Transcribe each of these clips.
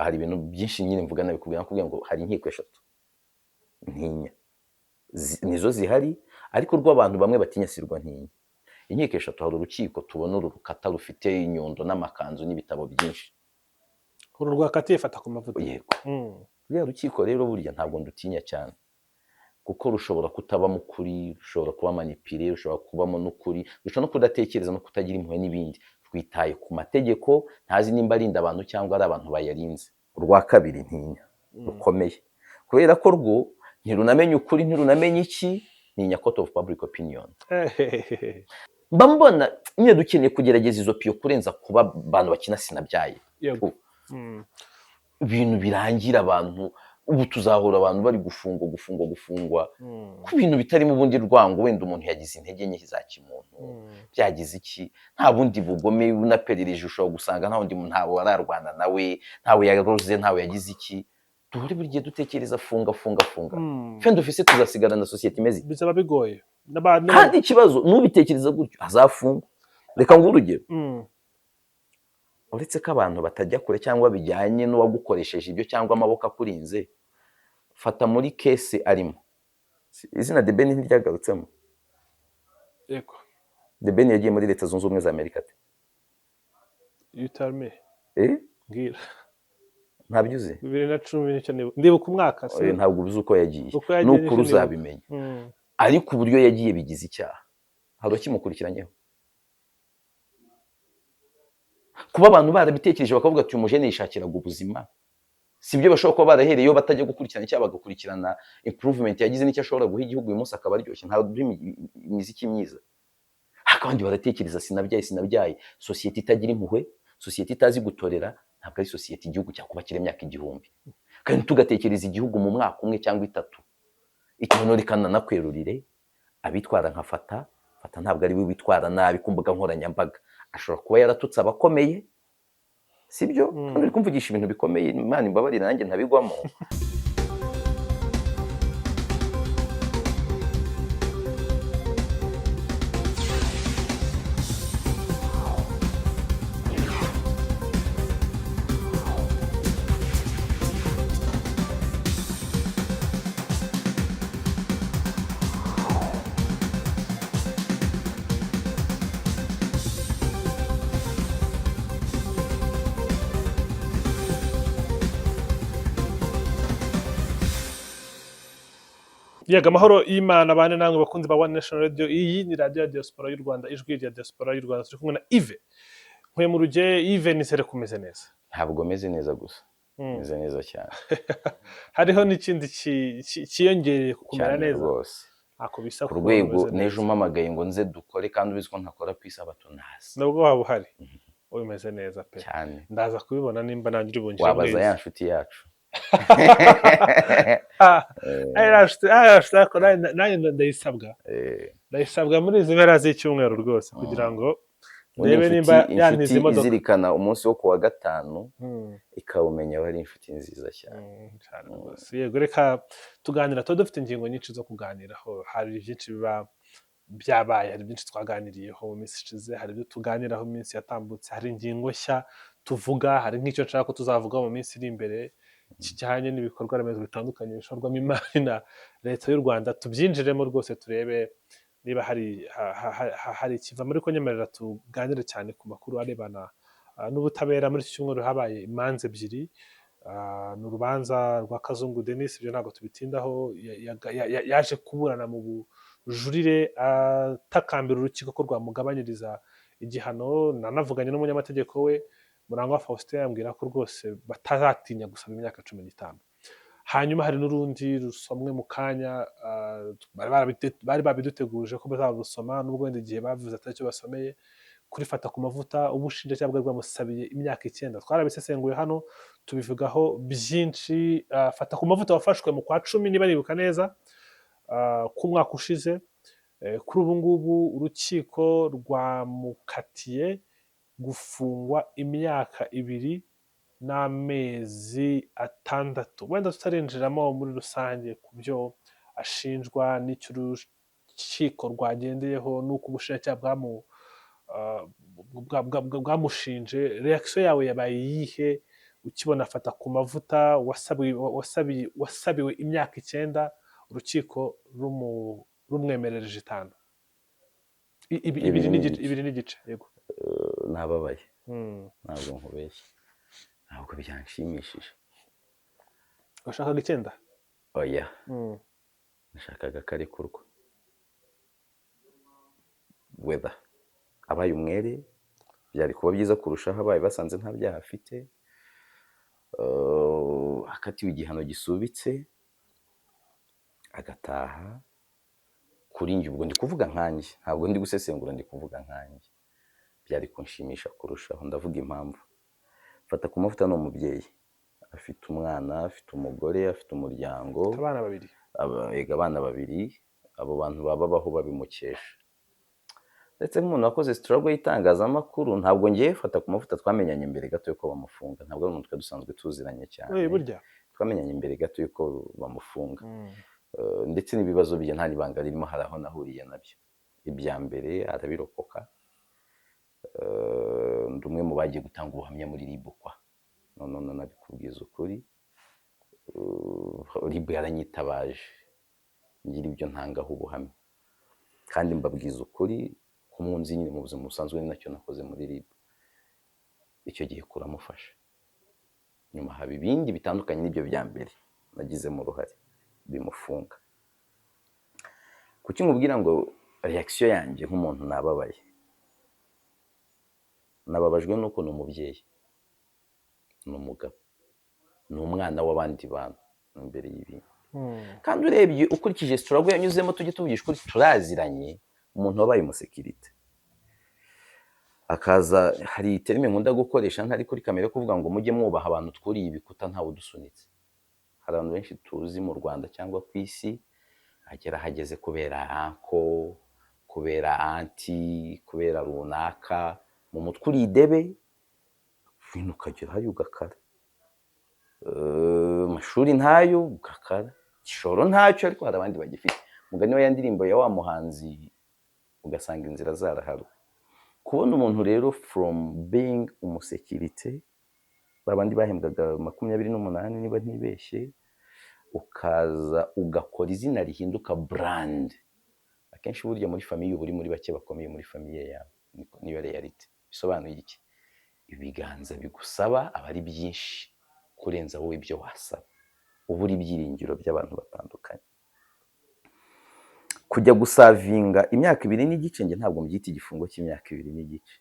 Hari ibintu byinshi nyine mvuga, nabikubwira, nakubwira ngo hari inkiko eshatu ntinya. Nizo zihari, ariko urw'abantu bamwe batinya sirwa ntinya. Inkiko eshatu, hari urukiko tubona uru rukata rufite inyundo n'amakanzu n'ibitabo byinshi. Uru rwakatiye Fata ku Mavuta. Yego. Ruriya rukiko rero burya ntabwo ndutinya cyane, kuko rushobora kutabamo ukuri, rushobora kuba manipulé, rushobora kubamo n'ukuri, rushobora no kudatekereza no kutagira impuhwe n'ibindi. Rwitaye ku mategeko, ntazi nimba arinda abantu cyangwa ari abantu bayarinze. Urwa kabiri ntinya rukomeye, kubera ko rwo ntirunamenya ukuri, ntirunamenya iki, ntinya court of public opinion. Ehehehe. Mba mbona nyine dukeneye kugerageza izo piyo kurenza kuba abantu bakina sinabyaye. Yego. Ibintu birangira abantu, ubu tuzahora abantu bari gufungwa, gufungwa, gufungwa ku bintu bitarimo ubundi rwango. Wenda umuntu yagize intege nke za kimuntu, byagize iki, nta bundi bugome. Unaperereje ushobora gusanga nta wundi muntu, ntawe ararwana nawe, ntawe yaroze, ntawe yagize iki. Duhore buri gihe dutekereza funga, funga, funga. Fin d'office tuzasigara na sosiyete imeze ite? Bizaba bigoye. Kandi ikibazo, n'ubitekereza gutyo azafungwa. Reka nguhe urugero. Uretse ko abantu batajya kure cyangwa bijyanye n'uwagukoresheje ibyo cyangwa amaboko akurinze, fata muri case arimo, izina The Ben ntiryagarutsemo? Yego. The Ben yagiye muri Leta Zunze Ubumwe za Amerika ate? You tell me. Eh? Mbwira. Ntabyo uzi? 2010 ndibuka umwaka si. Oya, ntabwo uzi uko yagiye. Uko yagiye N'ukuri nicyo nibuka. uzabimenya. Ariko uburyo yagiye bigize icyaha, hari ukimukurikiranyeho? Kuba abantu barabitekereje bakavuga ati uyu mujene yishakiraga ubuzima, si byo? Bashobora kuba barahereyeho batajya gukurikirana icyaha, bagakurikirana improvement yagize n'icyo ashobora guha igihugu. Uyu munsi akaba aryoshye, ntabwo duha imiziki myiza, ariko abandi baratekereza sinabyaye, sinabyaye. Sosiyete itagira impuhwe, sosiyete itazi gutorera, ntabwo ari sosiyete igihugu cyakubakira imyaka 1000. Kandi tugatekereza igihugu mu mwaka umwe cyangwa itatu. Ikintu reka nanakwerurire, abitwara nka Fata, Fata ntabwo ari we witwara nabi ku mbuga nkoranyambaga. Ashobora kuba yaratutse abakomeye, sibyo? Kandi uri kumvugisha ibintu bikomeye, Imana imbabarire nanjye ntabigwamo. Yego, amahoro y'Imana bane namwe bakunzi ba One Nation Radio. Iyi ni radiyo ya diaspora y'u Rwanda, ijwi rya diaspora y'u Rwanda. Turi kumwe na Yves Nkuye mu ruge. Yves, nizere kumeze neza. Ntabwo meze neza gusa, meze neza cyane. Hariho n'ikindi cyiyongereye ku kumera Cyane neza. rwose. Ntako bisa Ku kuba rwego umeze neza. n'ejo umpamagaye ngo nze dukore, kandi ubizi ko ntakora ku isabato, ntazi. Nubwo waba uhari umeze neza pe. Cyane. Ndaza kubibona nimba nanjye uri bungire Wabaza neza. ya nshuti yacu. Ah, ari nshuti, ariko nanjye ndayisabwa. Ndayisabwa muri izi mpera z'icyumweru rwose, kugira ngo Ubundi ndebe nimba yantiza inshuti imodoka. izirikana umunsi wo kuwa gatanu ikawumenya, aba ari inshuti nziza cyane. Cyane rwose. Yego, reka tuganira. Tuba dufite ingingo nyinshi zo kuganiraho. Hari byinshi biba byabaye, hari byinshi twaganiriyeho mu minsi ishize, hari ibyo tuganiraho mu minsi yatambutse, hari ingingo nshya tuvuga, hari nk'icyo nshaka ko tuzavuga mu minsi iri imbere kijyanye n'ibikorwa remezo bitandukanye bishorwamo imari na leta y'u Rwanda. Tubyinjiremo rwose, turebe niba hari ikivamo. Ariko nyemerera tuganire cyane ku makuru arebana n'ubutabera. Muri iki cyumweru habaye imanza ebyiri. Ni urubanza rwa Kazungu Denis, ibyo ntabwo tubitindaho. Yaje kuburana mu bujurire atakambira urukiko ko rwamugabanyiriza igihano. Nanavuganye n'umunyamategeko we Murangwa Faustin, yambwira ko rwose batazatinya gusaba imyaka 15. Hanyuma hari n'urundi rusomwe mu kanya, bari babiduteguje ko bazarusoma, nubwo wenda igihe bavuze atari cyo basomeye. Kuri Fata ku Mavuta, ubushinjacyaha bwari bwamusabiye imyaka 9. Twarabisesenguye hano, tubivugaho byinshi. Fata ku Mavuta wafashwe mu kwa 10, niba nibuka neza, k'umwaka ushize. Kuri ubu ngubu urukiko rwamukatiye gufungwa imyaka 2 n'amezi 6. Wenda tutarinjiramo muri rusange ku byo ashinjwa n'icyo urukiko rwagendeyeho n'uko ubushinjacyaha bwamushinje, reaction yawe yabaye iyihe Ukibona afata ku mavuta wasabiwe imyaka 9, urukiko rumwemerereje 5. Ibiri Ibiri n'igice. n'igice. Ibiri n'igice, yego. Nababaye, ntabwo nkubeshye, ntabwo byanshimishije. Washakaga 9? Oya, nashakaga ko arekurwa, whether abaye umwere byari kuba byiza kurushaho, abaye basanze nta byaha afite, akatiwe igihano gisubitse agataha. Kuri njye, ubwo ndi kuvuga nkanjye, ntabwo ndi gusesengura, ndi kuvuga nkanjye, byari kunshimisha kurushaho. Ndavuga impamvu. Fata ku mavuta ni umubyeyi, afite umwana, afite umugore, afite umuryango. Abana babiri. Yego, abana babiri. Abo bantu baba babaho babimukesha. Ndetse nk'umuntu wakoze struggle y'itangazamakuru, ntabwo ngiye fata ku mavuta twamenyanye mbere gato yuko bamufunga, ntabwo ari umuntu twari dusanzwe tuziranye cyane. Burya? Twamenyanye mbere gato yuko bamufunga. Ndetse n'ibibazo bye nta n'ibanga ririmo, hari aho nahuriye nabyo. Ibya mbere arabirokoka. Ndi umwe mu bagiye gutanga ubuhamya muri RIB kwa none nabikubwiza ukuri. RIB yaranyitabaje ngira ibyo ntangaho ubuhamya, kandi mbabwiza ukuri ko munzi nyine mu buzima busanzwe, ni nacyo nakoze muri RIB icyo gihe kuramufasha. Nyuma haba ibindi bitandukanye n'ibyo bya mbere nagizemo uruhare bimufunga. Kuki nkubwira ngo reaction yanjye nk'umuntu nababaye? Nababajwe nuko ni umubyeyi, ni umugabo, ni umwana w'abandi bantu imbere y'ibintu. Kandi urebye ukurikije struggle yanyuzemo, tujye tuvugisha ukuri, turaziranye, umuntu wabaye umusekirite akaza, hari terme nkunda gukoresha ntari kuri kamera kuvuga ngo mujye mwubaha abantu twuriye ibikuta ntawe udusunitse. Hari abantu benshi tuzi mu Rwanda cyangwa ku isi agera ahageze kubera uncle, kubera auntie, kubera runaka. Mu mutwe uri idebe, ibintu ukagera hariya ugakara. Amashuri ntayo, ugakara, igishoro ntacyo, ariko hari abandi bagifite. Umugani wa ya ndirimbo ya wa muhanzi, ugasanga inzira zaraharuwe. Kubona umuntu rero from being umusekirite, babandi bahembwaga 28 niba ntibeshye, ukaza ugakora izina rihinduka brand. Akenshi burya muri famille uba uri muri bake bakomeye muri famille yawe. Niyo reality. Bisobanuye iki? Ibiganza bigusaba aba ari byinshi kurenza wowe ibyo wasaba, ubura ibyiringiro by'abantu batandukanye. Kujya gusavinga imyaka 2 n'igice, njye ntabwo mbyita igifungo cy'imyaka 2 n'igice.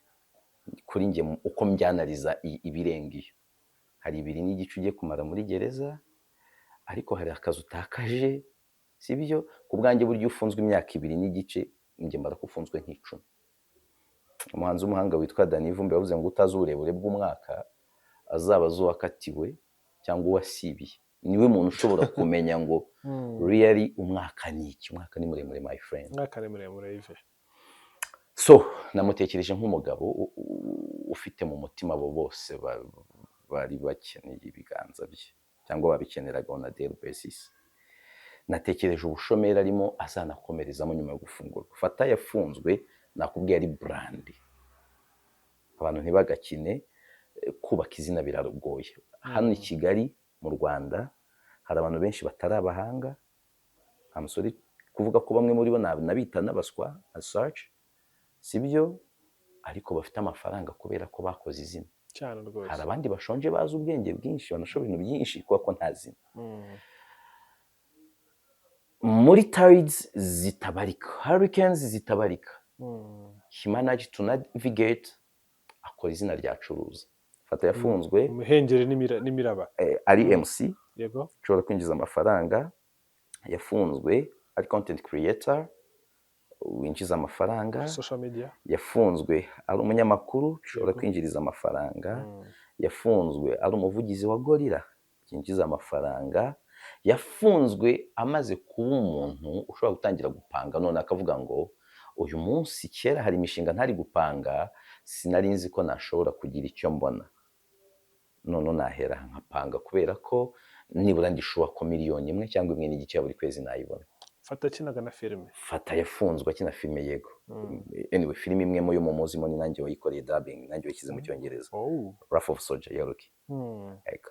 Kuri njye, uko mbyanariza, ibirenga iyo hari 2 n'igice ugiye kumara muri gereza, ariko hari akazi utakaje, sibyo? Ku bwanjye, burya iyo ufunzwe imyaka 2 n'igice, njye mbara ko ufunzwe nk'icumi. Umuhanzi w'umuhanga witwa Danny Vumbi yavuze ngo utazi uburebure bw'umwaka azaba azi uwakatiwe cyangwa uwasibiye, niwe muntu ushobora kumenya ngo really umwaka ni iki. Umwaka ni muremure, my friend. Umwaka ni muremure, Yves. So namutekereje nk'umugabo ufite mu mutima abo bose bari bakeneye ibiganza bye cyangwa babikeneraga on a daily basis. Natekereje ubushomeri arimo azanakomerezamo nyuma yo gufungurwa. Fata yafunzwe, nakubwiye, ari brand. Abantu ntibagakine, kubaka izina biragoye. Hano i Kigali mu Rwanda hari abantu benshi batari abahanga. I'm sorry kuvuga ko bamwe muri bo nabita n'abaswa as such, sibyo? Ariko bafite amafaranga kubera ko bakoze izina. Cyane rwose. Hari abandi bashonje, bazi ubwenge bwinshi, banashobora ibintu byinshi kubera ko nta zina. Muri tides zitabarika, hurricanes zitabarika, he managed to navigate, akora izina ryacuruza. Fata yafunzwe Umuhengeri n'imiraba. Ari MC, ushobora kwinjiza amafaranga. Yafunzwe ari content creator winjiza amafaranga. Social media. Yafunzwe ari umunyamakuru ushobora kwinjiriza amafaranga. Yafunzwe ari umuvugizi wa Gorilla byinjiza amafaranga. Yafunzwe amaze kuba umuntu ushobora gutangira gupanga none akavuga ngo uyu munsi, kera hari imishinga ntari gupanga, sinari nzi ko nashobora kugira icyo mbona, none nahera aha nkapanga, kubera ko nibura ndishuwa ko miliyoni 1 cyangwa 1.5 ya buri kwezi nayibona. Fata akinaga na filime. Fata yafunzwe akina filime, yego. Anyway, filime imwe mu yo mumuzimo ni nanjye wayikoreye dubbing, nanjye wayishyize mu Cyongereza. Wrath of Soldier ya Rocky. Yego.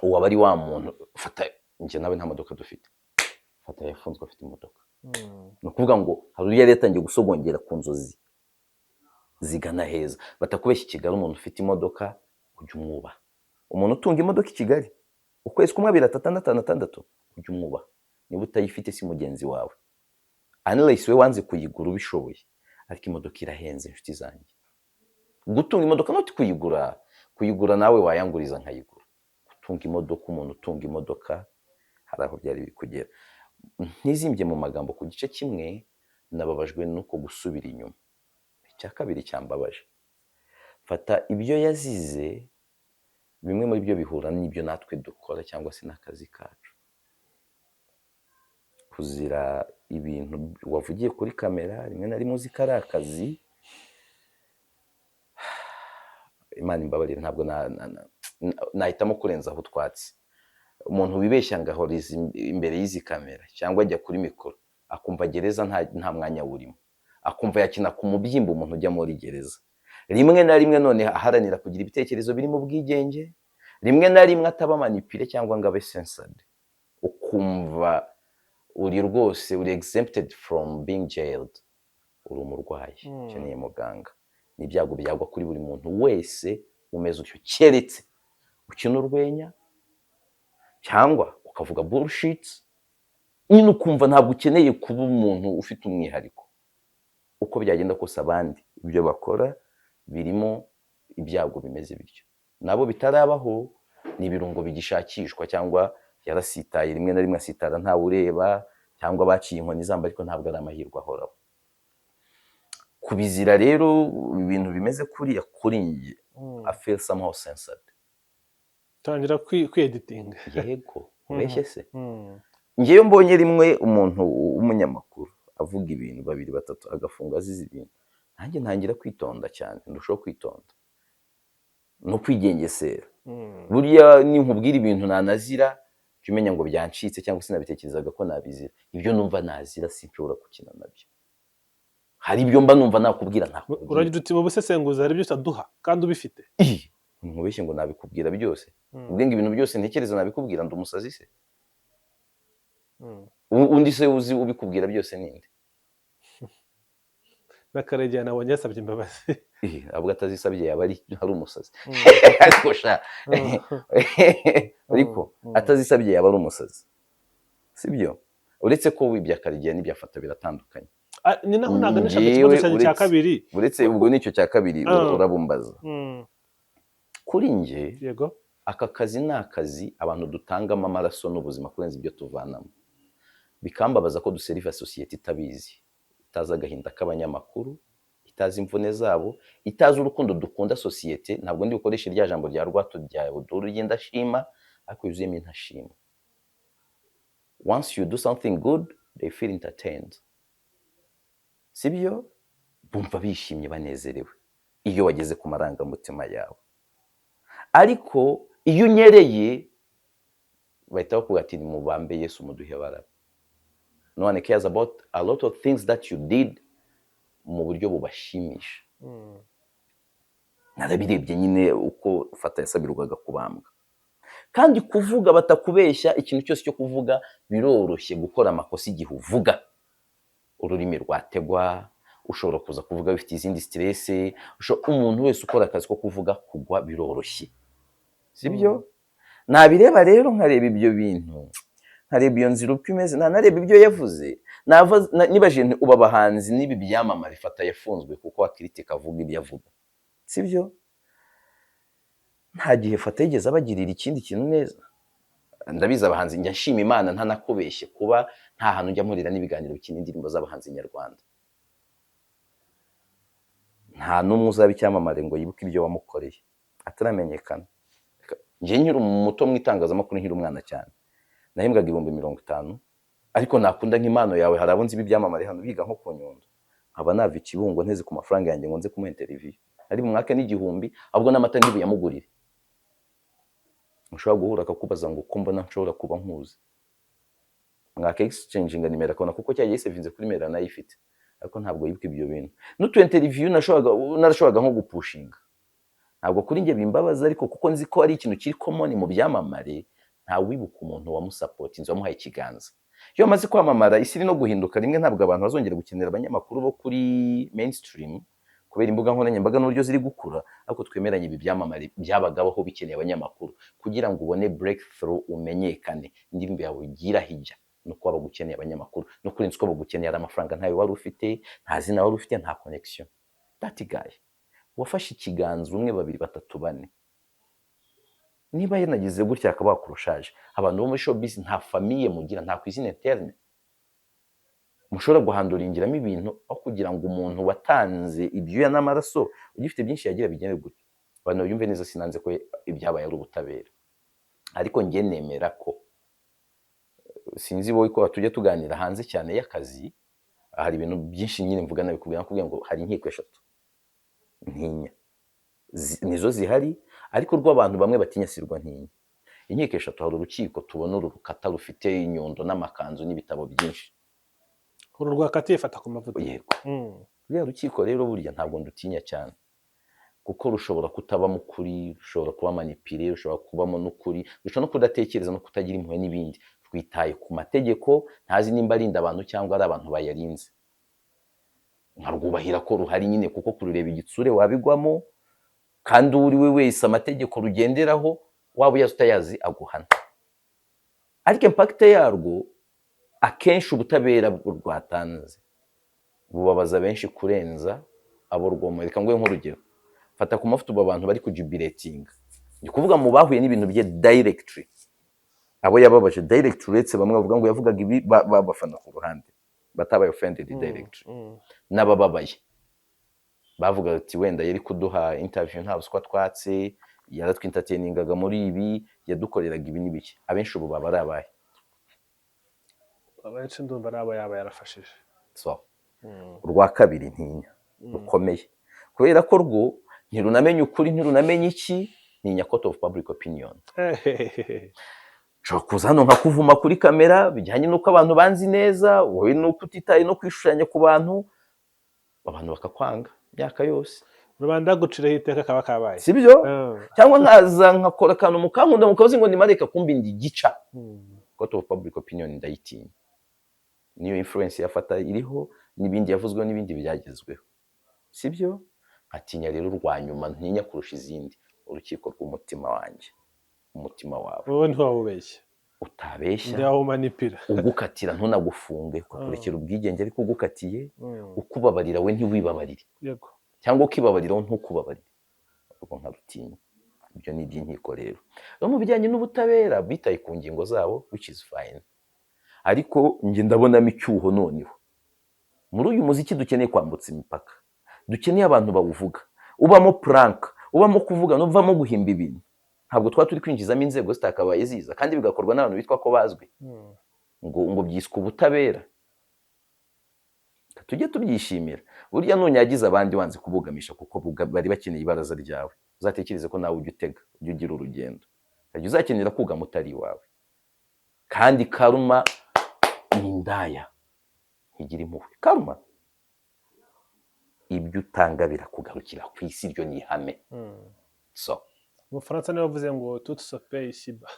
Uwo aba ari wa muntu. Fata, njye nawe nta modoka dufite. Fata yafunzwe afite imodoka. Ni ukuvuga ngo hari uburyo yari yatangiye gusogongera ku nzozi zigana heza. Batakubeshya, i Kigali umuntu ufite imodoka ujya umwubaha. Umuntu utunga imodoka i Kigali ukwezi kumwe, abiri, atatu, ane, atanu, atandatu, ujya umwubaha. Niba utayifite si mugenzi wawe, unless we wanze kuyigura ubishoboye. Ariko imodoka irahenze, inshuti zanjye. Gutunga imodoka, not kuyigura. Kuyigura nawe wayanguriza nkayigura. Gutunga imodoka, umuntu utunga imodoka hari aho byari biri kugera. Ntizimbye mu magambo, ku gice kimwe nababajwe nuko gusubira inyuma. Icya kabiri cyambabaje, Fata ibyo yazize, bimwe muri byo bihura n'ibyo natwe dukora cyangwa se n'akazi kacu. Kuzira ibintu wavugiye kuri kamera, rimwe na rimwe uzi ko ari akazi. Imana imbabarire, ntabwo nahitamo kurenzaho utwatsi. Umuntu wibeshya ngo ahora imbere y'izi kamera cyangwa ajya kuri mikoro, akumva gereza nta mwanya wurimo, akumva yakina ku mubyimba umuntu ujya muri gereza rimwe na rimwe, none aharanira kugira ibitekerezo biri mu bwigenge, rimwe na rimwe ataba manipulé cyangwa ngo abe censored, ukumva uri rwose uri exempted from being jailed, uri umurwayi ukeneye muganga. Ni ibyago byagwa kuri buri muntu wese umeze utyo, keretse ukina urwenya cyangwa ukavuga bullshit nyine, ukumva ntabwo ukeneye kuba umuntu ufite umwihariko. Uko byagenda kose, abandi ibyo bakora birimo ibyago bimeze bityo, nabo bitarabaho ni ibirungo bigishakishwa, cyangwa yarasitaye, rimwe na rimwe asitara ntawe ureba, cyangwa baciye inkoni zamba, ariko ntabwo ari amahirwe ahoraho. Kubizira rero ibintu bimeze kuriya, kuri njye I feel somehow censored. Tangira kwiyeditinga. Yego, ubeshye se? Ngewe mbonye rimwe umuntu w'umunyamakuru avuga ibintu, babiri, batatu, agafunga azize ibintu, nanjye ntangira kwitonda cyane, ndushaho kwitonda no kwigengesera. Buriya ninkubwira ibintu nanazira, jya umenya ngo byancitse cyangwa sinabitekerezaga ko nabizira. Ibyo numva nazira sinshobora gukina nabyo. Hari ibyo mba numva nakubwira, ntakubwira. Uragira uti mu busesenguzi hari ibyo utaduha kandi ubifite. Ih, nkubeshye ngo nabikubwira byose? Ubwe ngo ibintu byose ntekereza nabikubwira, ndi umusazi se? Undi se uzi ubikubwira byose ninde? N'akaregeya nabonye yasabye imbabazi. Ih, ahubwo atazisabye yaba ari umusazi. Ariko sha, ariko atazisabye yaba ari umusazi, sibyo? Uretse ko wibye Akaregeya n'ibyo afata biratandukanye. Ah, ni naho naganishaga Njyewe ikibazo cyanjye cya kabiri. Uretse ubwo nicyo cya kabiri urabumbaza. Kuri njye, aka kazi ni akazi abantu dutangamo amaraso n'ubuzima kurenza ibyo tuvanamo. Bikambabaza ko duseriva sosiyete itabizi, itazi agahinda k'abanyamakuru, itazi imvune zabo, itazi urukundo dukunda sosiyete. Ntabwo ndi bukoreshe rya jambo rya Rwatubyaye Abdul ry'indashima, ariko yuzuyemo intashima. Once you do something good, they feel entertained, sibyo? Bumva bishimye, banezerewe iyo wageze ku marangamutima yawe. Ariko iyo unyereye, bahita bakubwira ati: "Nimubambe Yesu, muduhe Baraba." No one cares about a lot of things that you did mu buryo bubashimisha. Narabirebye nyine uko Fata yasabirwaga kubambwa. Kandi kuvuga, batakubeshya, ikintu cyose cyo kuvuga biroroshye gukora amakosa igihe uvuga ururimi rwategwa. Ushobora kuza kuvuga bifite izindi stress. Umuntu wese ukora akazi ko kuvuga, kugwa biroroshye, sibyo? Nabireba rero, nkareba ibyo bintu, nkareba iyo nzira uko imeze, nanareba ibyo yavuze. Nibajije nti ubu abahanzi n'ibi byamamare, Fata yafunzwe kuko akiritika avuga ibyo avuga, sibyo? Nta gihe Fata yigeze abagirira ikindi kintu neza. Ndabizi abahanzi, njya nshima Imana ntanakubeshye kuba nta hantu njya mpurira n'ibiganiro bikina indirimbo z'abahanzi nyarwanda. Nta n'umwe uzaba icyamamare ngo yibuke ibyo wamukoreye ataramenyekana. Njye nkiri muto mu itangazamakuru, nkiri umwana cyane, nahembwaga 50,000, ariko nakunda nk'impano yawe, hari abo nzi b'ibyamamare hano biga nko ku Nyundo, nkaba nava i Kibungo nteze ku mafaranga yanjye ngo nze kumuha interview, ari mu mwaka n'igihumbi, ahubwo n'amata ntibuyamugurire. Mushobora guhura akakubaza ngo ko mbona nshobora kuba nkuzi, mwaka exchange nimero, akabona kuko cyagiye gisevinze kuri mail anayifite, ariko ntabwo yibuka ibyo bintu. N'utu interview narashoboraga nko gupushinga, ntabwo kuri njye bimbabaza, ariko kuko nzi ko ari ikintu kiri common mu byamamare, ntawibuka umuntu wamusapotinze, wamuhaye ikiganza. Iyo amaze kwamamara, isi iri no guhinduka rimwe, ntabwo abantu bazongera gukenera abanyamakuru bo kuri mainstream kubera imbuga nkoranyambaga n'uburyo ziri gukura. Ariko twemeranye, ibi byamamare byabagaho bikeneye abanyamakuru kugira ngo ubone breakthrough, umenyekane, indirimbo yawe igira hijya, no kuba bagukeneye abanyamakuru, no kurenza uko bagukeneye ari amafaranga ntayo wari ufite, nta zina wari ufite, nta connection. That guy wafashe ikiganza umwe, babiri, batatu, bane, niba yanagize gutya akaba wakurushaje. Abantu bo muri showbiz nta famille mugira, nta cuisine interne mushobora guhanduringiramo ibintu, aho kugira ngo umuntu watanze ibyuya n'amaraso ugifite byinshi yagira bigende gutyo. Abantu babyumve neza, sinanze ko ibyabaye ari ubutabera, ariko njye nemera ko, sinzi wowe ko tujya tuganira hanze cyane y'akazi, hari ibintu byinshi nyine mvuga nabikubwira, nakubwira ngo hari inkiko eshatu ntinya. Nizo zihari, ariko urw'abantu bamwe batinya si rwo ntinya. Inkiko eshatu: hari urukiko tubona, uru rukata rufite inyundo n'amakanzu n'ibitabo byinshi. Uru rwakatiye fata ku mavuta? Yego. Ruriya rukiko rero burya ntabwo ndutinya cyane, kuko rushobora kutabamo ukuri, rushobora kuba manipulé, rushobora kubamo n'ukuri, rushobora no kudatekereza no kutagira impuhwe n'ibindi. Rwitaye ku mategeko, ntazi nimba arinda abantu cyangwa ari abantu bayarinze. Nkarwubahira ko ruhari nyine, kuko kurureba igitsure wabigwamo, kandi uwo uri we wese amategeko rugenderaho waba uyazi utayazi aguhana. Ariko impact yarwo, akenshi ubutabera rwatanze bubabaza benshi kurenza abo rwoma. Reka nguhe nk'urugero: fata ku mavuta, ubu abantu bari kujubilatinga, ni kuvuga mu bahuye n'ibintu bye directly, abo yababaje directly, uretse bamwe bavuga ngo yavugaga ibi, babafana ku ruhande batabaye offended directly, n'abababaye bavuga ati wenda yari kuduha interview nta buswa twatse, yaratwintertainingaga muri ibi, yadukoreraga ibi n'ibiki. Abenshi ubu baba ari abahe? Abenshi ndumva ari abo yaba yarafashije. So urwa kabiri ntinya rukomeye, kubera ko rwo ntirunamenya ukuri, ntirunamenya iki, ntinya court of public opinion. Nshobora kuza hano nkakuvuma kuri kamera bijyanye n'uko abantu banzi neza, wowe n'uko utitaye no kwishushanya ku bantu, abantu bakakwanga imyaka yose. Rubanda guciraho iteka kaba kabaye. Sibyo? Cyangwa nkaza nkakora akantu mukankunda, mukavuze ngo ni mareka, kumbi ndi gica. Court of public opinion ndayitinya, niyo influence yafata iriho n'ibindi yavuzweho n'ibindi byagezweho, sibyo? Nkatinya rero urwa nyuma ntinya kurusha izindi, urukiko rw'umutima wanjye, umutima wawe. Wowe ntiwawubeshya. Utabeshya. Ntiwawumanipira. Ugukatira ntunagufunge, ukakurekera ubwigenge, ariko ugukatiye ukubabarira we ntiwibabarire, cyangwa ukibabarira we ntukubabarire, ubwo nkarutinya. Ibyo ni iby'inkiko. Rero no mu bijyanye n'ubutabera bitaye ku ngingo zabo, which is fine, ariko njye ndabonamo icyuho. Noneho muri uyu muziki dukeneye kwambutsa imipaka, dukeneye abantu bawuvuga, ubamo prank, ubamo kuvuga n'uvamo guhimba ibintu, ntabwo twaba turi kwinjizamo inzego zitakabaye ziza, kandi bigakorwa n'abantu bitwa ko bazwi, ngo byiswe ubutabera. Tujye tubyishimira. Burya nunyagiza abandi wanze kubugamisha kuko bari bakeneye ibaraza ryawe, uzatekereze ko nawe ujya utega, ujya ugira urugendo, ujya uzakenera kugama utari iwawe. Kandi karma ni indaya, ntigira impuhwe. Karma, ibyo utanga birakugarukira ku isi, iryo ni ihame. So Umufaransa niwe wavuze ngo tout se paie ici-bas.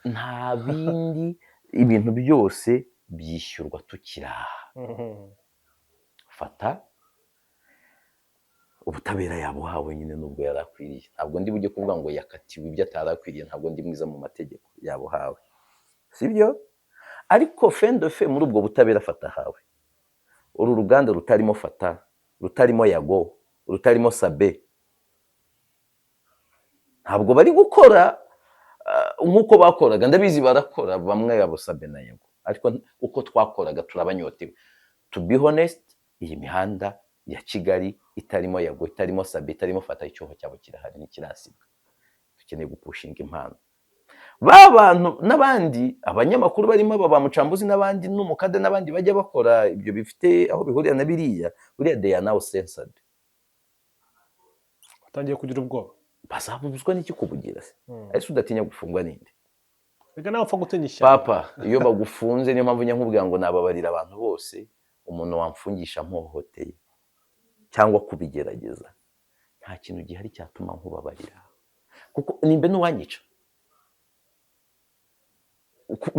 Nta bindi, ibintu byose byishyurwa tukiri aha. Fata ubutabera yabuhawe nyine nubwo yari akwiriye. Ntabwo ndi bujye kuvuga ngo yakatiwe ibyo atari akwiriye, ntabwo ndi mwiza mu mategeko. Yabuhawe, sibyo? Ariko fin de muri ubwo butabera fata ahawe, uru ruganda rutarimo Fata, rutarimo Yago, rutarimo Sabe, ntabwo bari gukora nk'uko bakoraga. Ndabizi barakora bamwe, abo Sabe na Yago, ariko uko twakoraga turabanyotewe. To be honest, iyi mihanda ya Kigali itarimo Yago, itarimo Sabe, itarimo Fata, icyuho cyabo kirahari, ntikirasibwa. Dukeneye gupushinga impano ba bantu n'abandi abanyamakuru barimo aba ba Mucambuzi n'abandi n'umukada n'abandi bajya bakora ibyo bifite aho bihurira na biriya. Buriya they are now censored. Batangiye kugira ubwoba. Bazabuzwa n'iki kubugira se? Ese udatinya gufungwa ninde? Reka nawe upfa gutinya ishyamba. Papa, iyo bagufunze, niyo mpamvu njya nkubwira ngo nababarira abantu bose. Umuntu wamfungisha mpohoteye cyangwa kubigerageza, nta kintu gihari cyatuma nkubabarira, kuko nimba n'uwanyica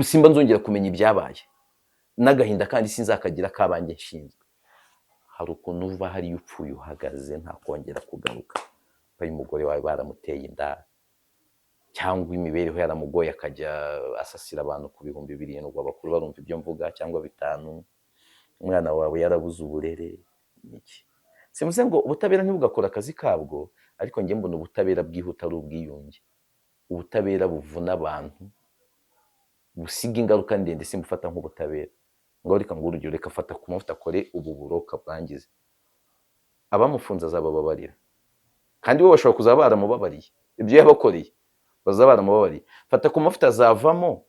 simba nzongera kumenya ibyabaye n'agahinda, kandi sinzakagira kabanjye nshinzwe. Hari ukuntu uva hariya upfuye uhagaze, nta kongera kugaruka. Uyu umugore wawe baramuteye inda, cyangwa imibereho yaramugoye, akajya asasira abantu ku 7000, abakuru barumva ibyo mvuga, cyangwa 5. Umwana wawe yarabuze uburere niki? Simvuze ngo ubutabera ntibugakora akazi kabwo, ariko njye mbona ubutabera bwihuta ari ubwiyunge. Ubutabera buvuna abantu, busiga ingaruka ndende, simbufata nk'ubutabera. Ngo reka ngo urugero, reka fata ku mavuta akore ubu buroka bwangize, abamufunze azabababarira, kandi bo bashobora kuzaba baramubabariye ibyo yabakoreye, bazaba baramubabariye. Fata ku mavuta azavamo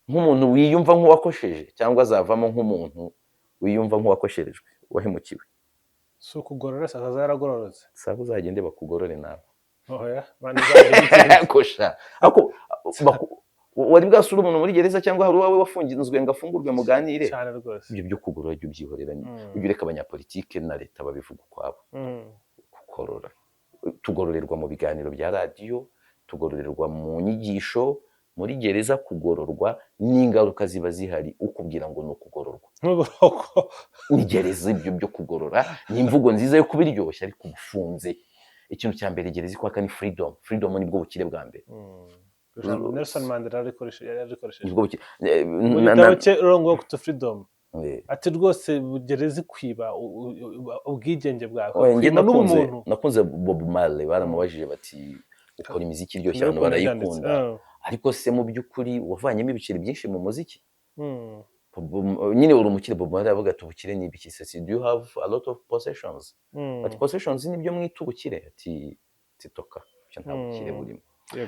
nk'umuntu wiyumva nk'uwakosheje, cyangwa azavamo nk'umuntu wiyumva nk'uwakosherejwe, wahemukiwe? Si ukugorora se? Azaza yaragororotse. Saba uzagende bakugorore nawe. Oya, Imana izagira. Kosha, ariko wari bwasura umuntu muri gereza, cyangwa hari uwawe wafunzwe ngo afungurwe muganire? Cyane rwose. Ibyo byo kugorora jya ubyihorera, ujye ureka abanyapolitike na leta babivuga ukwabo. Kugorora, tugororerwa mu biganiro bya radiyo, tugororerwa mu nyigisho. Muri gereza kugororwa n'ingaruka ziba zihari, ukubwira ngo ni ukugororwa N'uburoko. Ni gereza. Ibyo byo kugorora ni imvugo nziza yo kubiryoshya, ariko ubufunze, ikintu cya mbere gereza ikwaka ni freedom. Freedom nibwo bukire bwa mbere. Ijambo Nelson Mandela yararikoresheje Nibwo bukire mu gitabo cye Long Walk to Freedom. Ati rwose gereza ikwiba ubwigenge bwawe, Oya, njye ikwiba nakunze n'ubumuntu. Nakunze Bob Marley. Baramubajije bati: "Ukora imiziki iryoshye, abantu Ndabikunda byanditse. barayikunda, ariko se mu by'ukuri wavanyemo ibiceri byinshi mu muziki? Nyine uri umukire?" Bob Marley aravuga ati: "Ubukire ni ibiki se? Do you have a lot of possessions?" Ati: "Possessions nibyo mwita ubukire?" Ati: "Titoka, ibyo nta bukire burimo."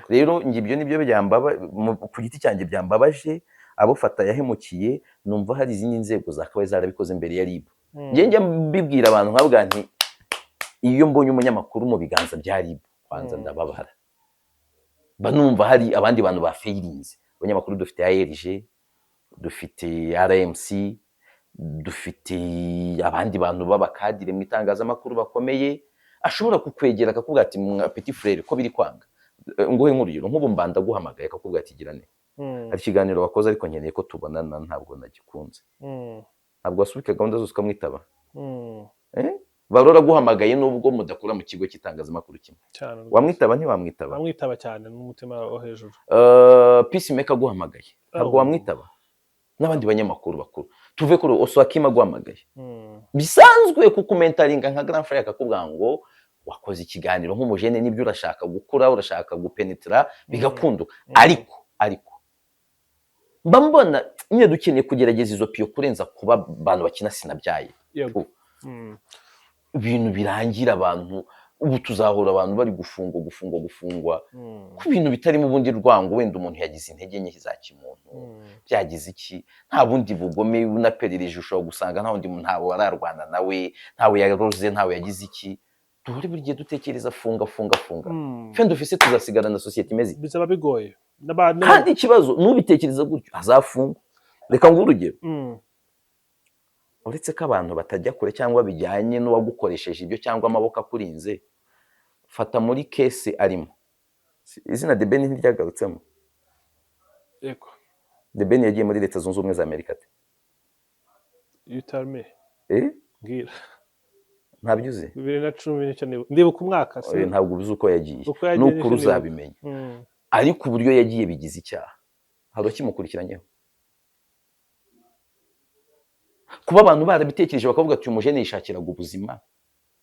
Rero njye ibyo nibyo byambaba ku giti cyanjye byambabaje, abo Fata yahemukiye. Numva hari izindi nzego zakabaye zarabikoze mbere ya RIB. Njye njya mbibwira abantu nkavuga nti: "Iyo mbonye umunyamakuru mu biganza bya RIB, kwanza ndababara, mba numva hari abandi bantu bafayirinze." Abanyamakuru dufite ARG, dufite RMC, dufite abandi bantu b'abakadire mu itangazamakuru bakomeye, ashobora kukwegera akakubwira ati: "Mwa petit frère, ko biri kwanga?" Nguhe nk'urugero, nk'ubu mbanda aguhamagaye akakubwira ati: "Gira ne hari ikiganiro wakoze, ariko nkeneye ko tubonana, ntabwo nagikunze." Ntabwo wasubika gahunda zose ukamwitaba? Eh? Barora aguhamagaye, nubwo mudakura mu kigo cy'itangazamakuru kimwe. Cyane rwose. Wamwitaba, ntiwamwitaba? Bamwitaba cyane n'umutima wo hejuru. Peacemaker aguhamagaye, ntabwo Oh. wamwitaba? N'abandi banyamakuru bakuru, tuve kuri Oswakim aguhamagaye bisanzwe kuko umentoringa nka grand frère, akakubwira ngo wakoze ikiganiro nk'umujene, nibyo, urashaka gukura, urashaka gupenetera, bigakunduka. Ariko mba mbona nyine dukeneye kugerageza izo piyo kurenza kuba abantu bakina sinabyaye. Ibintu birangira abantu, ubu tuzahora abantu bari gufungwa, gufungwa, gufungwa ku bintu bitarimo ubundi rwango. Wenda umuntu yagize intege nke za kimuntu, byagize iki, nta bundi bugome. Unaperereje ushobora gusanga nta wundi muntu, ntawe ararwana nawe, ntawe yaroze, ntawe yagize iki. Duhore buri gihe dutekereza funga, funga, funga. Fin d'office tuzasigara na sosiyete imeze ite? Bizaba bigoye. Kandi ikibazo, n'ubitekereza gutyo azafungwa. Reka nguhe urugero. Uretse ko abantu batajya kure cyangwa bijyanye n'uwagukoresheje ibyo cyangwa amaboko akurinze, fata muri case arimo. Izina The Ben ntiryagarutsemo? Yego. The Ben yagiye muri Leta Zunze Ubumwe za Amerika ate? You tell me. Eh? Mbwira. Ntabyo uzi? 2010 nicyo ndibuka umwaka si Oya, ntabwo uzi uko yagiye. Uko yagiye Nukuri nicyo nibuka. uzabimenya. Ariko uburyo yagiye bigize icyaha, hari uwakimukurikiranyeho? Kuba abantu barabitekereje bakavuga ati: "Uyu mujene yishakiraga ubuzima,"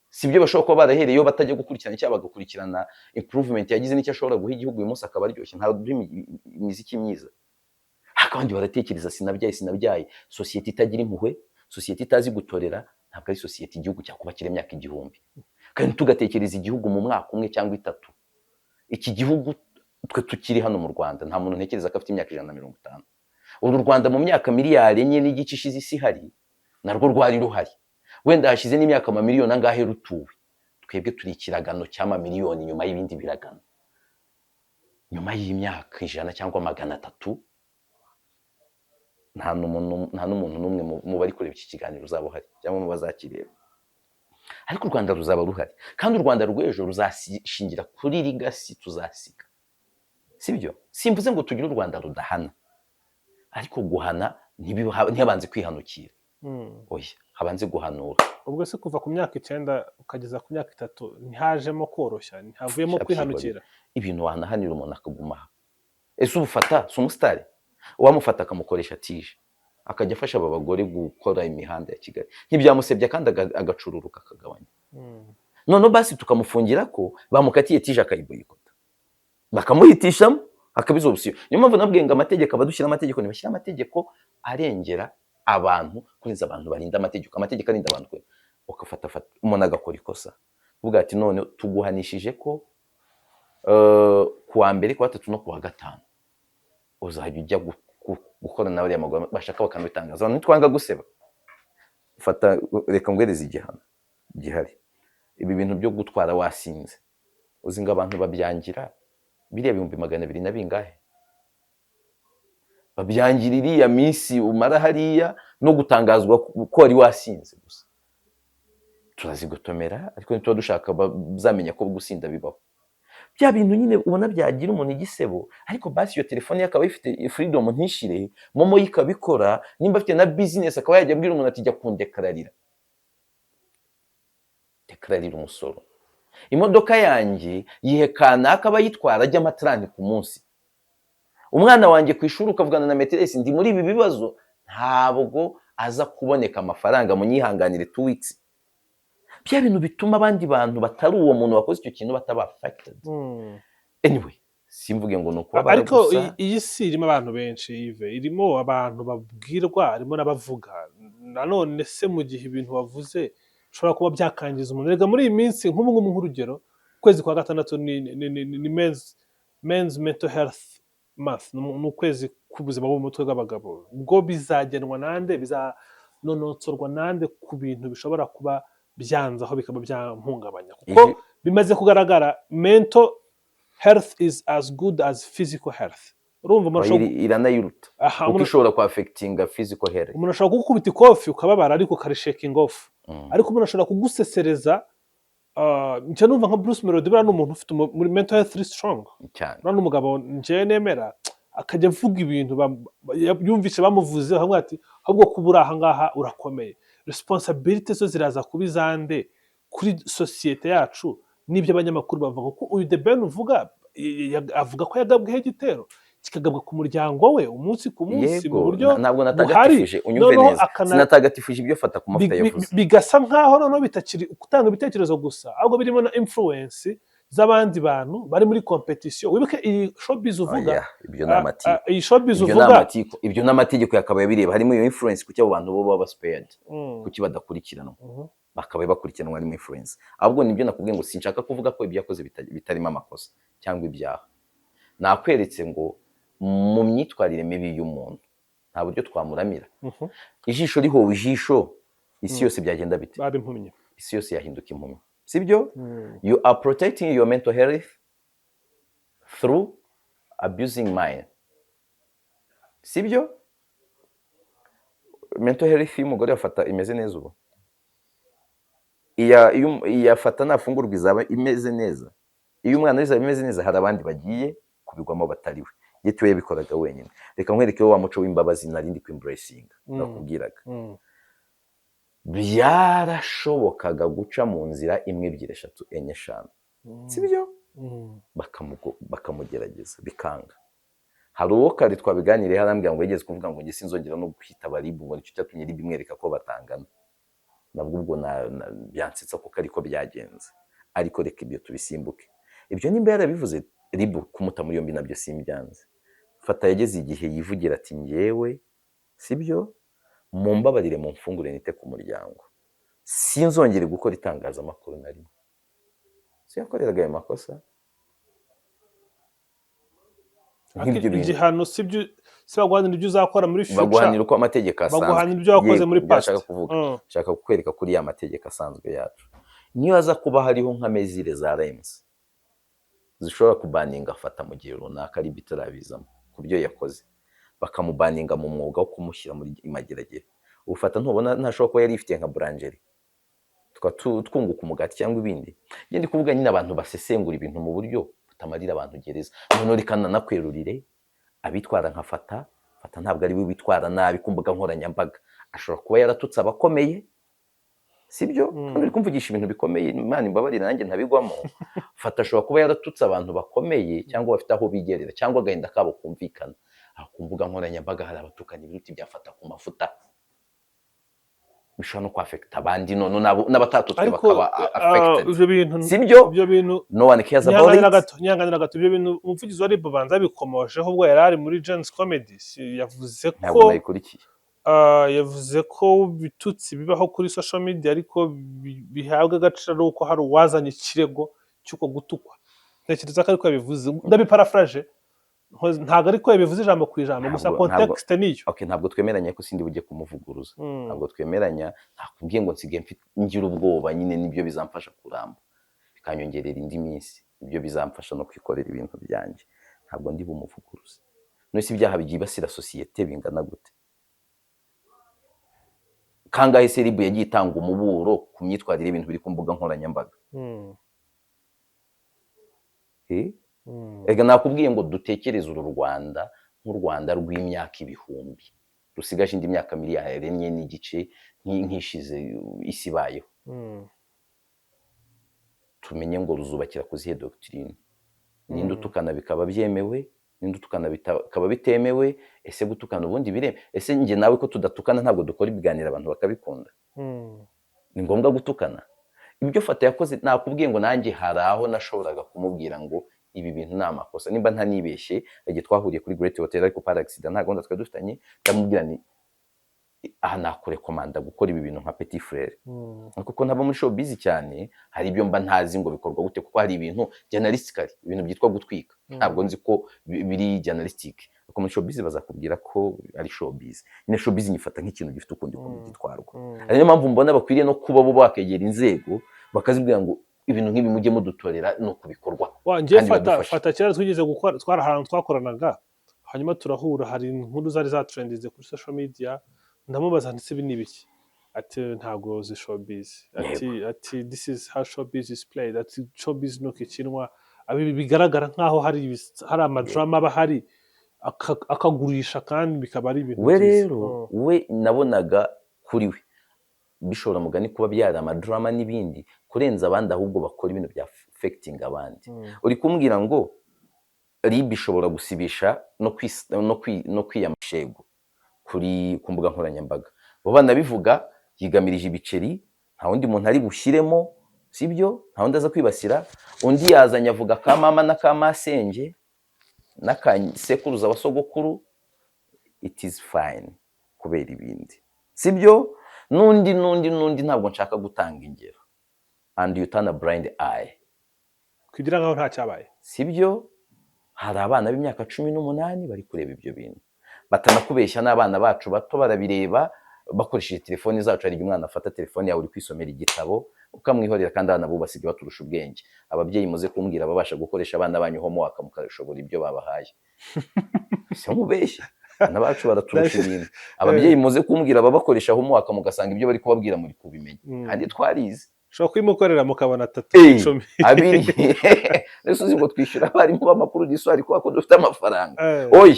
si byo bashobora kuba barahereyeho batajya gukurikirana icyaha, bagakurikirana improvement yagize n'icyo ashobora guha igihugu uyu munsi, akaba aryoshye, ntabwo imiziki myiza? Ariko abandi baratekereza sinabyaye, sinabyaye. Sosiyete itagira impuhwe, sosiyete itazi gutorera, ntabwo ari sosiyete igihugu cyakubakira imyaka 1000. Kandi tugatekereza igihugu mu mwaka umwe cyangwa 3. Iki gihugu twe tukiri hano mu Rwanda, nta muntu ntekereza ko afite imyaka 150. Uru Rwanda mu myaka miliyari 4.5 ishize isi ihari, narwo rwari ruhari. Wenda hashize n'imyaka amamiliyoni angahe rutuwe. Twebwe turi ikiragano cy'amamiliyoni nyuma y'ibindi biragano. Nyuma y'imyaka 100 cyangwa 300, nta n'umuntu n'umwe mu bari kureba iki kiganiro uzaba uhari cyangwa mu bazakireba, ariko u Rwanda ruzaba ruhari, kandi u Rwanda rw'ejo ruzashingira kuri legacy tuzasiga, sibyo? Simvuze ngo tugire u Rwanda rudahana, ariko guhana ntihabanze kwihanukira. Oya, habanze guhanura. Ubwo se kuva ku myaka 9 ukageza ku myaka 3 ntihajemo koroshya, ntihavuyemo Sha, kwihanukira? Ibintu wanahanira umuntu akaguma aha, ese ubufata si umusitari? Uwamufata akamukoresha tije, akajya afasha aba bagore gukora imihanda ya Kigali, ntibyamusebya kandi agacururuka akagabanya? Noneho basi tukamufungira ko bamukatiye tije, akayiboyikota, bakamuhitishamo, akabiza option. Niyo mpamvu nabwiye ngo amategeko, abadushyira amategeko ntibashyira amategeko arengera abantu kurenza abantu barinda amategeko. Amategeko arinda abantu ugafata fata umuntu agakora ikosa, uvuga ati none tuguhanishije ko ku wa mbere, ku wa gatatu no ku wa gatanu uzajya ujya gukora na bariya maguru bashaka bakanabitangaza. Abantu ntitwanga guseba. Fata, reka nguhereze igihano gihari. Ibi bintu byo gutwara wasinze, uzi ngo abantu babyangira biriya 200,000 na bingahe, babyangira iriya minsi umara hariya no gutangazwa ko wari wasinze gusa. Turazigotomera, ariko ntituba dushaka bazamenya ko gusinda bibaho. Bya bintu nyine ubona byagira umuntu igisebo, ariko basi iyo telefone ye akaba ayifite, freedom ntishire, MoMo ye ikabikora, nimba afite na business akaba yajya abwira umuntu ati jya kundekararira, dekararira umusoro, imodoka yanjye yihe kanaka aba yitwara ajya amatarani ku munsi, umwana wanjye ku ishuri ukavugana na maîtresse, ndi muri ibi bibazo, ntabwo aza kuboneka amafaranga, munyihanganire 2 weeks. Bya bintu bituma abandi bantu batari uwo muntu wakoze icyo kintu bataba affected. Anyway, simvuge ngo ni ukubabara Ariko gusa. Iyi si irimo abantu benshi, Yves, irimo abantu babwirwa, harimo n'abavuga. Nanone se mu gihe ibintu wavuze bishobora kuba byakangiza umuntu? Rega muri iyi minsi, nk'ubu ngubu, nk'urugero, ukwezi kwa gatandatu ni men's mental health month, ni ukwezi k'ubuzima bwo mu mutwe bw'abagabo. Ubwo bizagenwa nande, bizanononsorwa nande ku bintu bishobora kuba byanzaho bikaba byampungabanya? Kuko bimaze kugaragara, mental health is as good as physical health. Urumva umuntu ashobora Iranayiruta, aha, kuko umuntu ishobora kwaffectinga physical health. Umuntu ashobora kugukubita ikofi ukababara, ariko ukarishakinga off. Ariko umuntu ashobora kugusesereza. Njye numva nka Bruce Melody, buriya ni umuntu ufite muri mental health iri strong. Cyane. Uriya ni umugabo njyewe nemera, akajya avuga ibintu yumvise bamuvuze, avuga ati ahubwo kuba uri aha ngaha urakomeye. Responsibility zo ziraza kuba izande kuri sosiyete yacu n'ibyo abanyamakuru bavuga? Kuko uyu The Ben uvuga, avuga ko yagabweho igitero, kikagabwa ku muryango we umunsi ku munsi mu Yego, buryo ntabwo buhari. natagatifuje, unyumve Noneho neza. Sinatagatifuje ibyo Fata ku Mavuta yavuze. Bigasa nkaho noneho bitakiri gutanga ibitekerezo gusa, ahubwo birimo na influence z'abandi bantu bari muri competition. Wibuke iyi showbiz uvuga. Oya, ibyo ni amatiku. Iyi showbiz Ibyo ni uvuga. amatiku, ibyo n'amategeko yakabaye bireba. Harimo iyo influence, kuki abo bantu bo baba spared? Kuki badakurikiranwa? Bakabaye bakurikiranwa, harimo influence. Ahubwo nibyo nakubwiye ngo sinshaka kuvuga ko ibyo yakoze bitarimo amakosa cyangwa ibyaha. Nakweretse ngo mu myitwarire mibi y'umuntu nta buryo twamuramira. Ijisho rihowe ijisho, isi yose byagenda bite? Baba impumyi. Isi yose yahinduka impumyi, sibyo? You are protecting your mental health through abusing mine, sibyo? Mental health y'umugore afata imeze neza ubu, iyafata nafungurwa izaba imeze neza, iyo umwana izaba imeze neza. Hari abandi bagiye kubigwamo batari we, yet we yabikoraga wenyine. Reka nkwereke wa muco w'imbabazi narindi kwembracinga. Nakubwiraga, byarashobokaga guca mu nzira imwe, ebyiri, eshatu, enye, eshanu, sibyo? Bakamugerageza bikanga. Hari uwo kare twabiganiriye, arambwira ngo yigeze kuvuga ngo njye sinzongera no kwitaba RIB, ngo nicyo cyatumye RIB imwereka ko batangana. Nabwo ubwo byansetsa kuko ariko byagenze. Ariko reka ibyo tubisimbuke. Ibyo nimba yarabivuze, RIB kumuta muri yombi nabyo simbyanze. Fata yageze igihe yivugira ati njyewe sibyo, mumbabarire, mumfungure nite ku muryango, sinzongere gukora itangazamakuru na rimwe. Si yakoreraga ayo makosa? Nk'ibyo bintu. Igihano si byo, si baguhanira ibyo uzakora muri future. Baguhanira uko amategeko asanzwe. Baguhanira ibyo wakoze Yego, muri ibyo past. nshaka kuvuga, nshaka kukwereka kuri ya mategeko asanzwe yacu. Niyo haza kuba hariho nka mesures za REMS zishobora kubaninga Afata mu gihe runaka ari bitarabizamo ku byo yakoze, bakamubaninga mu mwuga wo kumushyira muri imageragere. Ufata ntubona ntashobora kuba yari yifitiye nka boulangerie, tukaba twunguka umugati cyangwa ibindi. Njye ndi kuvuga nyine abantu basesengura ibintu mu buryo butamarira abantu gereza. Noneho reka nanakwerurire, abitwara nka Fata, Fata ntabwo ari we witwara nabi ku mbuga nkoranyambaga. Ashobora kuba yaratutse abakomeye, sibyo? Kandi uri kumvugisha ibintu bikomeye, Imana imbabarire nanjye ntabigwamo. Fata ashobora kuba yaratutse abantu bakomeye cyangwa bafite aho bigerera cyangwa agahinda kabo kumvikana. Aho ku mbuga nkoranyambaga hari abatukana ibiruti byafata ku mafuta, bishobora no kwaffecta abandi, none n'abatatutswe Ariko bakaba affected. Ibyo bintu Sibyo? Ibyo bintu No one cares about Nyanganira it. gato, nyanganira gato. Ibyo bintu umuvugizi wa RIB banza bikomojeho ubwo yari ari muri Gen-Z Comedy. Yavuze Ntabwo ko nayikurikiye. Yavuze ko ibitutsi bibaho kuri social media, ariko bihabwa agaciro ari uko hari uwazanye ikirego cy'uko gutukwa. Ntekereza ko ariko yabivuze, ndabiparafraje. Ntabwo ariko yabivuze ijambo ku ijambo, gusa context niyo. Okay, ntabwo twemeranya ko sindi bujye kumuvuguruza. Ntabwo twemeranya. Nakubwiye ngo nsigaye ngira ubwoba nyine, nibyo bizamfasha kuramba, bikanyongerera indi minsi, ibyo bizamfasha no kwikorera ibintu byanjye. Ntabwo ndi bumuvuguruze. None se ibyaha byibasira sosiyete bingana gute? Kangahe se RIB yagiye itanga umuburo ku myitwarire y'ibintu biri ku mbuga nkoranyambaga? Eh? Erega nakubwiye ngo dutekereze uru Rwanda nk'u Rwanda rw'imyaka ibihumbi, rusigaje indi myaka miliyari 4.5 nk'ishize isi ibayeho. Tumenye ngo ruzubakira ku zihe doctrine? Ninde utukana bikaba byemewe? Ninde utukana bikaba bitemewe? Ese gutukana ubundi biremewe? Ese njye nawe ko tudatukana, ntabwo dukora ibiganiro abantu bakabikunda? Ni ngombwa gutukana? Ibyo Fata yakoze, nakubwiye ngo nanjye hari aho nashoboraga kumubwira ngo ibi bintu ni amakosa. Nimba ntanibeshye, igihe twahuriye kuri Great Hotel, ariko par accident, nta gahunda twari dufitanye, ndamubwira ni aha nakurekomanda gukora ibi bintu nka petit frère, kuko ntaba muri showbiz cyane, hari ibyo mba ntazi ngo bikorwa gute, kuko hari ibintu journalistically, ibintu byitwa gutwika, ntabwo nzi ko biri journalistic, ariko muri showbiz bazakubwira ko ari showbiz nyine. Showbiz nyifata nk'ikintu gifite ukundi kuntu gitwarwa. Ari niyo mpamvu mbona bakwiriye no kuba bo bakegera inzego, bakazibwira ngo ibintu nk'ibi mujye mudutorera ni uku bikorwa. Wa njye Kandi Fata badufashe. Fata kera twigeze gukora, twari ahantu twakoranaga, hanyuma turahura, hari inkuru zari zatrendinze kuri social media, ndamubaza ndetse ibi ni ibiki? Ati ntabwo uzi showbiz. Ati this is how showbiz is played. Ati showbiz nuko ikinwa. Abi bigaragara nkaho hari amadrama aba ahari, akagurisha kandi bikaba ari ibintu We byiza. rero we nabonaga kuri we bishobora mugani kuba byari amadrama n'ibindi kurenza abandi, ahubwo bakora ibintu bya affecting abandi. Uri kumbwira ngo RIB ishobora gusibisha no kwiyamashego ku mbuga nkoranyambaga, bo banabivuga yigamirije ibiceri, nta wundi muntu ari bushyiremo, sibyo? Nta wundi aza kwibasira. Undi yazanye avuga ka mama na ka masenge n'aka sekuruza wa sogokuru, it is fine kubera ibindi, sibyo? N'undi, n'undi, n'undi, ntabwo nshaka gutanga ingero, and you turn a blind eye. Kugira nkaho nta cyabaye. Sibyo? Hari abana b'imyaka 18 bari kureba ibyo bintu, batanakubeshya, n'abana bacu bato barabireba bakoresheje telefoni zacu. Hari igihe umwana afata telefone yawe uri kwisomera igitabo ukamwihorera, kandi abana bo basigaye baturusha ubwenge. Ababyeyi muze kumbwira ababasha gukoresha abana banyu homework mukabishobora ibyo babahaye. Si mubeshye, abana bacu baraturusha ibintu. Ababyeyi muze kumbwira ababakoresha homework mugasanga ibyo bari kubabwira muri kubimenya, kandi twarize. Ushobora kuyimukorera mukabona atatu 10. Abiri. Ese uzi ngo twishyura abarimu b'amakuru d'histoire kubera ko dufite amafaranga? Oya,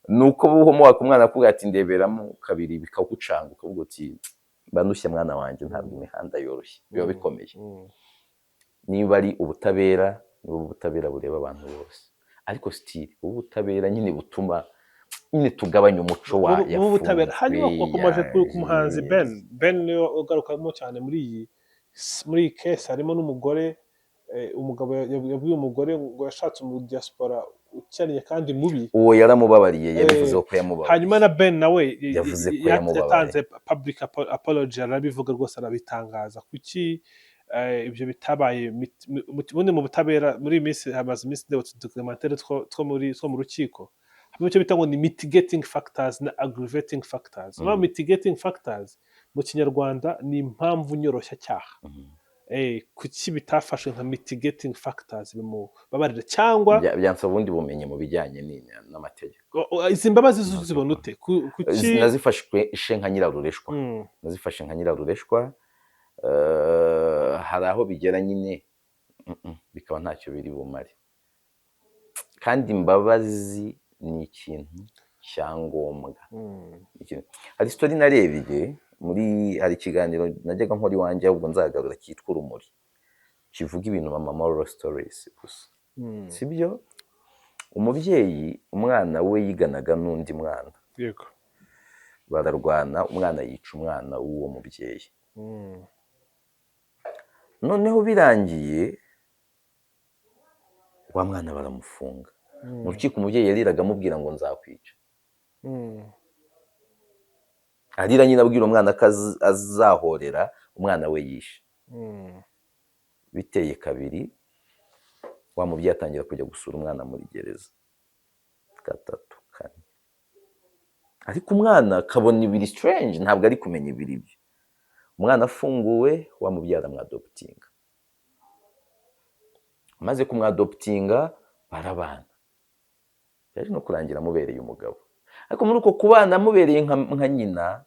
ni uko homework umwana akubwira ati ndeberamo kabiri, bikagucanga, ukavuga uti mba ndushye mwana wanjye, ntabwo imihanda yoroshye, biba bikomeye. Niba ari ubutabera, niba ubutabera bureba abantu bose, ariko still ubutabera nyine butuma nyine tugabanya umuco wa Ubu butabera. Hanyuma yafunzwe, wakomeje ku muhanzi Ben. Ben niwe ugarukamo cyane muri iyi case. Harimo n'umugore, umugabo yabwiye umugore ngo yashatse umu diaspora ukennye kandi mubi. Uwo yaramubabariye, yabivuze ko yamubabariye. Hanyuma na Ben nawe Yavuze ko yamubabariye. yatanze public apology, arabivuga rwose, arabitangaza. Kuki ibyo bitabaye ubundi mu butabera? Muri iyi minsi, hamaze iminsi ndeba utudocumentary two mu rukiko, harimo icyo bita ngo ni mitigating factors na aggravating factors. Mitigating factors mu Kinyarwanda ni impamvu nyoroshyacyaha. Kuki bitafashwe nka mitigating factors bimubabarira cyangwa Byansaba ubundi bumenyi mu bijyanye n'amategeko. Izi mbabazi zo uzibona ute? Kuki Nazifashwe ishe nka nyirarureshwa. Nazifashe nka nyirarureshwa. Hari aho bigera nyine, bikaba ntacyo biri bumare, kandi imbabazi ni ikintu cyangombwa. Hari story narebye muri, hari ikiganiro najyaga nkora iwanjye, ahubwo nzagarura, cyitwa Urumuri, kivuga ibintu mama moral stories gusa. Sibyo, umubyeyi, umwana we yiganaga n'undi mwana, bararwana, umwana yica umwana w'uwo mubyeyi. Noneho birangiye, wa mwana baramufunga. Mu rukiko umubyeyi yariraga amubwira ngo "Nzakwica." Arira nyine abwira umwana ko azahorera umwana we yishe. Biteye kabiri, wa mubyeyi atangira kujya gusura umwana muri gereza, gatatu, kane, ariko umwana akabona ibiri strange, ntabwo ari kumenya ibiri byo. Umwana afunguwe, wa mubyeyi aramwadoptinga. Amaze kumwadoptinga barabana, yaje no kurangira amubereye umugabo. Ariko muri uko kubana amubereye nka nyina,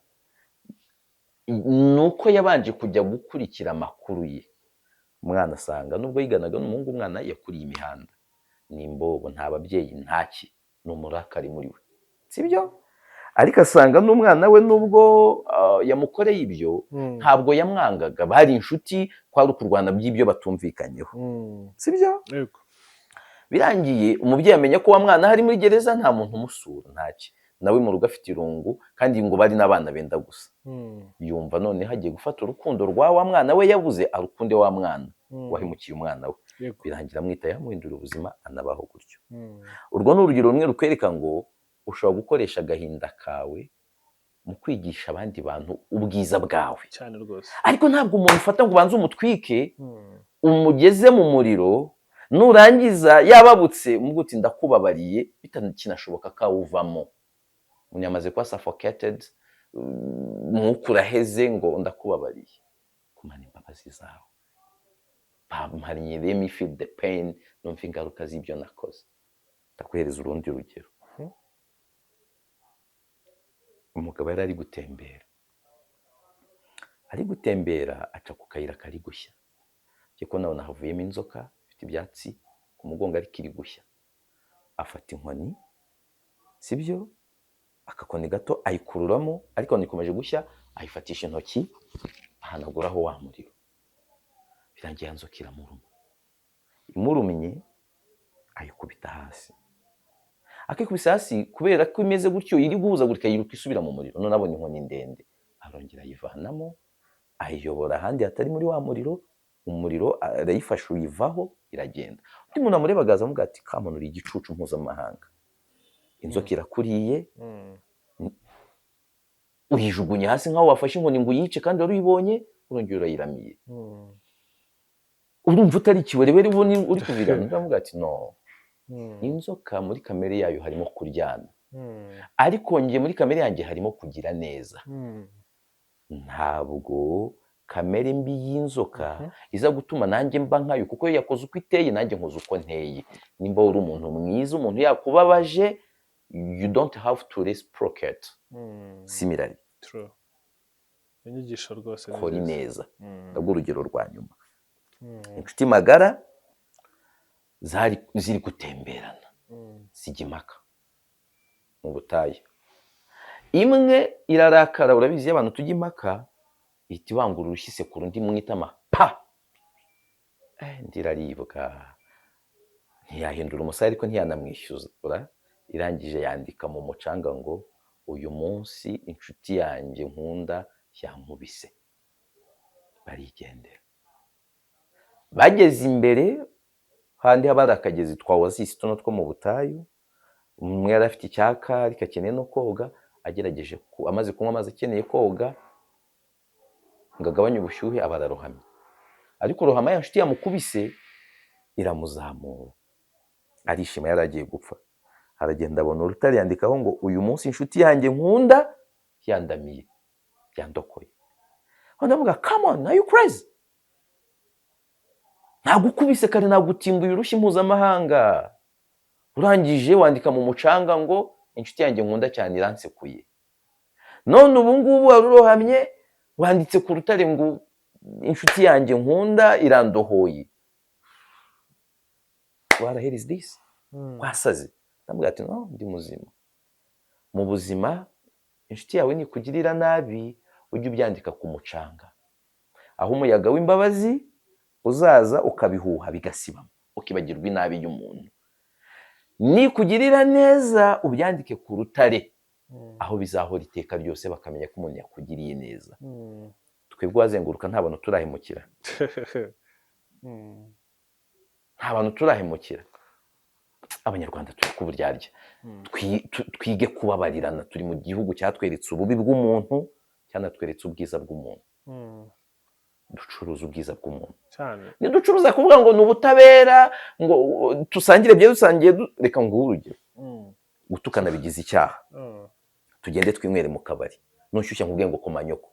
ni uko yabanje kujya gukurikira amakuru ye. Umwana asanga nubwo yiganaga n'umuhungu, umwana yakuriye imihanda, ni imbobo, nta babyeyi, ntaki, ni umurakari muri we, sibyo? Ariko asanga n'umwana we, nubwo yamukoreye ibyo, ntabwo yamwangaga, bari inshuti, kwari ukurwana by'ibyo batumvikanyeho. Sibyo? Yego. Birangiye umubyeyi amenya ko wa mwana ari muri gereza, nta muntu umusura, ntaki, nawe mu rugo afite irungu, kandi ngo bari n'abana benda gusa. Yumva noneho agiye gufata urukundo rwa wa mwana we yabuze, arukunde wa mwana wahemukiye umwana we. Birangira amwitayeho, amuhindura ubuzima, anabaho gutyo. Urwo ni urugero rumwe rukwereka ngo ushobora gukoresha agahinda kawe mu kwigisha abandi bantu ubwiza bwawe. Cyane rwose. Ariko ntabwo umuntu ufata ngo ubanze umutwike, umugeze mu muriro, nurangiza yababutse umubwira uti "Ndakubabariye", bitakinashoboka ko awuvamo. Umuntu yamaze kuba suffocated, umwuka uraheze, ngo "Ndakubabariye". Kumana imbabazi zawe, bampariye, let me feel the pain, numva ingaruka z'ibyo nakoze. Ndakuhereza urundi rugero. Umugabo yari ari gutembera, ari gutembera aca ku kayira kari gushya, kuko nabona havuyemo inzoka ifite ibyatsi ku mugongo ariko iri gushya. Afata inkoni, sibyo, akakoni gato, ayikururamo, ariko ikomeje gushya, ayifatisha intoki, ahanaguraho wa muriro. Birangiye ya nzoka iramuruma. Imurumye ayikubita hasi. Akikubise hasi, kubera ko imeze gutyo iri guhuzagurika, yiruka isubira mu muriro. None abonye inkoni ndende, arongera ayivanamo, ayiyobora ahandi hatari muri wa muriro. Umuriro arayifashe uyivaho, iragenda. Undi muntu amurebaga azamuga ati "Come on, uri igicucu mpuzamahanga, inzoka irakuriye, uyijugunye hasi nkaho wafashe inkoni ngo uyice kandi wari uyibonye, urongera urayiramiye. Urumva utari ikiwerewere ubona uri kuvirana?" Ndavuga ati "No, inzoka muri kamere yayo harimo kuryana, ariko njye muri kamere yanjye harimo kugira neza. Ntabwo kamere mbi y'inzoka iza gutuma nanjye mba nkayo, kuko iyo yakoze uko iteye, nanjye nkoze uko nteye." Nimba uri umuntu mwiza, umuntu yakubabaje, you don't have to reciprocate similarly. True. Inyigisho rwose ni Kora nziza. ineza. Ndaguha urugero rwa nyuma. Inshuti magara zari ziri gutemberana, zijya impaka mu butayu. Imwe irarakara, urabizi iyo abantu tujya impaka, ihita ibangura urushyi isekura undi mu itama pa. Indi iraribwa, ntiyahindura umusaya, ariko ntiyanamwishyura. Irangije yandika mu mucanga ngo "Uyu munsi inshuti yanjye nkunda yankubise." Barigendera. Bageze imbere handi haba hari akagezi twa oasis tuno two mu butayu, umwe yari afite icyaka ariko akeneye no koga. Agerageje amaze kunywa amazi akeneye koga ngo agabanye ubushyuhe, aba ararohamye. Ariko rohama, ya nshuti yamukubise iramuzamura, arishima, yari agiye gupfa. Aragenda abona urutare, yandikaho ngo "Uyu munsi inshuti yanjye nkunda yandamiye, yandokoye." Aho ndavuga, "Come on, are you crazy?" Nagukubise kare, nagutimbuye urushyi mpuzamahanga, urangije wandika mu mucanga ngo inshuti yanjye nkunda cyane iransekuye. None ubu ngubu wari urohamye, wanditse ku rutare ngo inshuti yanjye nkunda irandohoye. What the hell is this? Wasaze? Ndamubwira ati: "No, ndi muzima." Mu buzima, inshuti yawe nikugirira nabi, ujye ubyandika ku mucanga, aho umuyaga w'imbabazi uzaza ukabihuha bigasibama, ukibagirwa inabi y'umuntu. Nikugirira neza, ubyandike ku rutare, aho bizahora iteka ryose, bakamenya ko umuntu yakugiriye neza. Twebwe wazenguruka, nta bantu turahemukira. Nta bantu turahemukira. Abanyarwanda turi kuburyarya. Twige kubabarirana. Turi mu gihugu cyatweretse ububi bw'umuntu, cyanatweretse ubwiza bw'umuntu. Ducuruza ubwiza bw'umuntu. Cyane. Ntiducuruza kuvuga ngo ni ubutabera, ngo dusangire ibyo dusangiye. Reka nguhe urugero. Gutukana bigize icyaha. Tugende twinywere mu kabari, nushyushya nkubwiye ngo komanyoko,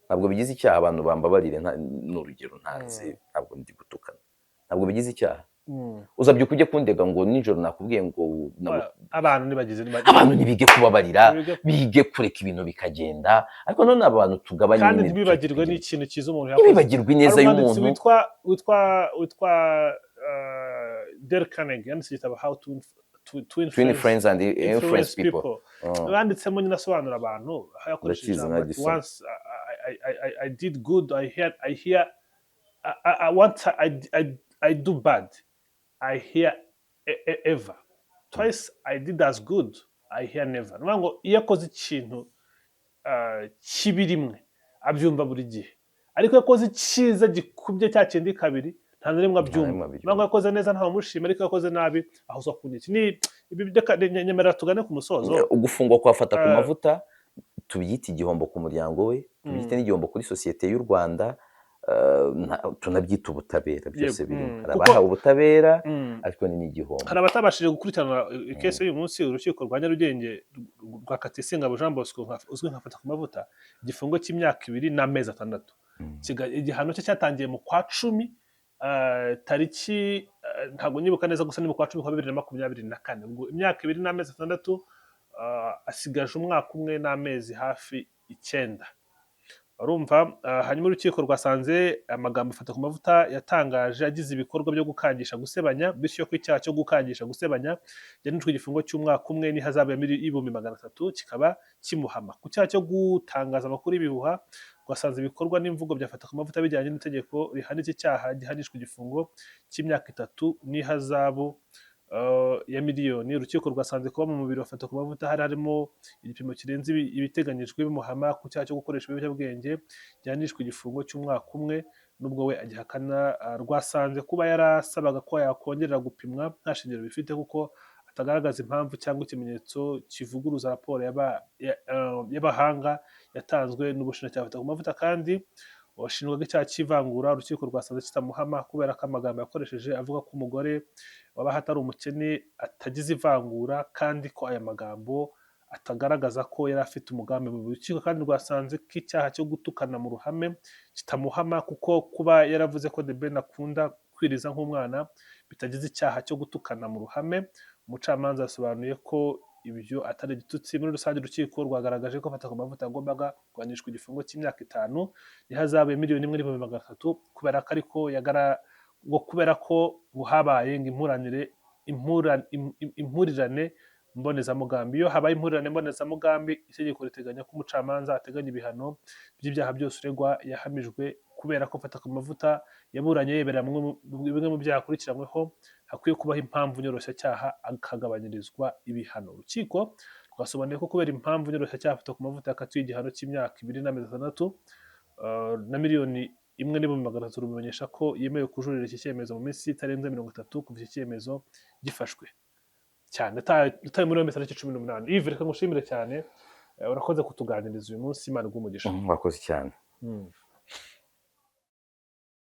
ntabwo bigize icyaha? Abantu bambabarire, ni urugero ntanze, ntabwo ndi gutukana. Ntabwo bigize icyaha. Uzabyuka ujye kundega ngo nijoro nakubwiye ngo Abantu ntibagize Abantu ntibige kubabarira, ntibige- bige kureka ibintu bikagenda. Ariko none abantu tugabanye Kandi nyine, ntibibagirwe n'ikintu cyiza umuntu yakoze. Ntibibagirwe ineza Hari umwanditsi y'umuntu. witwa Dale Carnegie, yanditse igitabo How to Twin Friends and Influence Influence People. People. Yanditsemo nyine asobanura abantu, aho yakoresheje Ndakizi, ijambo ati, nkagisoma. "Once I did good, I hear I want I do bad, I hear ever. Twice I did as good, I hear never." Ni ukuvuga ngo iyo akoze ikintu kibi rimwe, abyumva buri gihe, ariko iyo akoze icyiza gikubye cya kindi kabiri, nta na rimwe abyumva. Rimwe abyumva. Ni ukuvuga ngo yakoze neza ntawamushima, ariko iyo yakoze nabi ahozwa ku nkeke. Ni ibi. Reka nyemerera tugane ku musozo. Ugufungwa kwa Fata ku Mavuta, tubyite igihombo ku muryango we, tubyite n'igihombo kuri sosiyete y'u Rwanda, tunabyite ubutabera, byose birimo. Hari abahawe ubutabera, ariko ni n'igihombo. Hari abatabashije gukurikirana i case y'uyu munsi. Urukiko rwa Nyarugenge rwakatiye Sengabo Jean Bosco uzwi nka Fata ku Mavuta igifungo cy'imyaka 2 n'amezi 6. Igihano cye cyatangiye mu kwa 10, tariki ntabwo nyibuka neza, gusa ni mu kwa 10 kwa 2024. Ubwo imyaka 2 n'amezi 6, asigaje umwaka umwe n'amezi hafi 9, urumva. Hanyuma urukiko rwasanze amagambo Fata ku Mavuta yatangaje agize ibikorwa byo gukangisha gusebanya, bityo ko icyaha cyo gukangisha gusebanya gihanishwa igifungo cy'umwaka umwe n'ihazabu ya 300,000 kikaba kimuhama. Ku cyaha cyo gutangaza amakuru y'ibihuha, rwasanze ibikorwa n'imvugo bya Fata ku Mavuta bijyanye n'itegeko rihana iki cyaha, gihanishwa igifungo cy'imyaka 3 n'ihazabu ya miliyoni. Urukiko rwasanze kuba mu mubiri wa Fata ku Mavuta hari harimo igipimo kirenze ibiteganyijwe bimuhama. Ku cyaha cyo gukoresha ibiyobyabwenge gihanishwa igifungo cy'umwaka umwe, nubwo we agihakana, rwasanze kuba yarasabaga ko yakongerera gupimwa nta shingiro bifite, kuko atagaragaza impamvu cyangwa ikimenyetso kivuguruza raporo y'abahanga yatanzwe n'ubushinjacyaha. Fata ku Mavuta kandi washinjwaga icyaha cy'ivangura, urukiko rwasanze kitamuhama kubera ko amagambo yakoresheje avuga ko umugore wabaho atari umukene atagize ivangura, kandi ko aya magambo atagaragaza ko yari afite umugambi mubi. Urukiko kandi rwasanze ko icyaha cyo gutukana mu ruhame kitamuhama, kuko kuba yaravuze ko The Ben akunda kwiriza nk'umwana bitagize icyaha cyo gutukana mu ruhame. Umucamanza yasobanuye ko ibyo atari igitutsi. Muri rusange, urukiko rwagaragaje ko Fata ku Mavuta yagombaga guhanishwa igifungo cy'imyaka 5 n'ihazabu ya 1,300,000, kubera ko ariko yagara ngo kubera ko ngo habaye ngo impurirane mbonezamugambi. Iyo habaye impurirane mbonezamugambi, itegeko riteganya ko umucamanza ateganya ibihano by'ibyaha byose uregwa yahamijwe. Kubera ko Fata ku Mavuta yaburanye yemera bimwe mu byaha akurikiranyweho, hakwiye kubaho impamvu nyoroshyacyaha akagabanyirizwa ibihano. Urukiko rwasobanuye ko kubera impamvu nyoroshyacyaha, Fata ku Mavuta yakatiwe igihano cy'imyaka 2 n'amezi 6 na 1,300,000. Rumenyesha ko yemewe kujurira iki cyemezo mu minsi itarenze 30 kuva iki cyemezo gifashwe cyane. Utaye muri yombi tariki 18. Yves, reka ngushimire cyane. Urakoze kutuganiriza uyu munsi. Imana iguhe umugisha. Wakoze cyane.